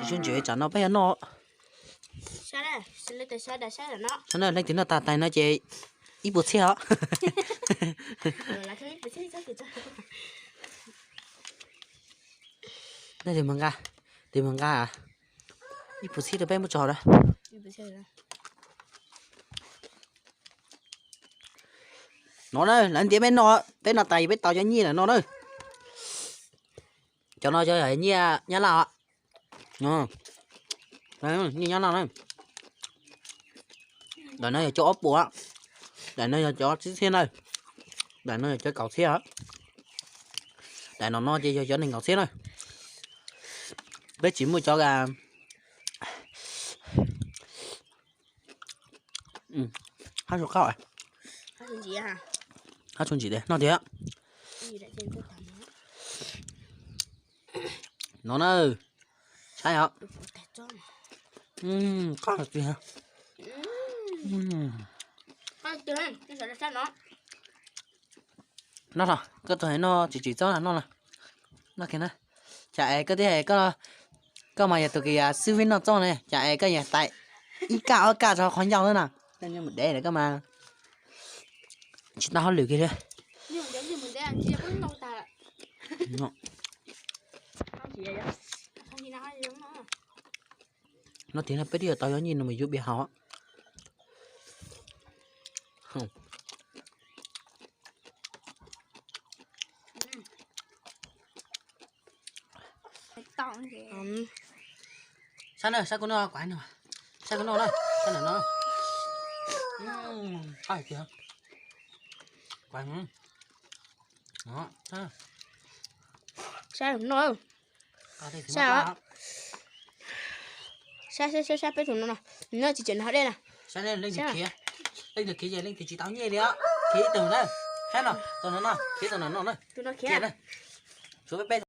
Tsuj ntsim tsam no peb yuav noj. Leej twg noj tas tais no ces ib puas txhiab os. Nej tus mas nqa, tus mas nqa, ib puas txhiab rau peb muab tso na. No na, lawv ntiav peb no, peb no tas peb tau cov nyiaj lawm no na. Cov no cov nyiaj Nyab Laj os. Nyiaj Nyab Laj na. Daim no yog cov ob puas, daim no yog cov tsib txhiab na, daim no yog cov kaum txhiab, daim no no ces yog cov nees nkaum txhiab na. Peb tsis muaj cov hab su qab, hab su ntsim, noj tiag. No na, saib os. Qab tiag. No, koj tau hais no tsis tsim txob no, noj kiag na. Cas es koj twb hais, koj mas yog tus kws xwb vib noj txob ne, cas es koj yog tais ib kaj ob kaj rau qhov ncauj xwb na. Koj nyob mus dev lawm koj mas tsis tau hauj lwm kiag li. No tiag no peb twb yuav tau cov nyiaj no mus yuav pia haus. Saib na, saib kuv noj, saib kuv noj na, saib ntawm no. Saib, saib, saib, saib peb tus no, no tsis tseem nrog dej na. Saib leej twg khiav, leej twg khiav ces leej twg tsis tau nyiaj li os. Khiav ib tug na, saib no, tus no no, khiav tus no no na. Khiav na, tshuav peb peb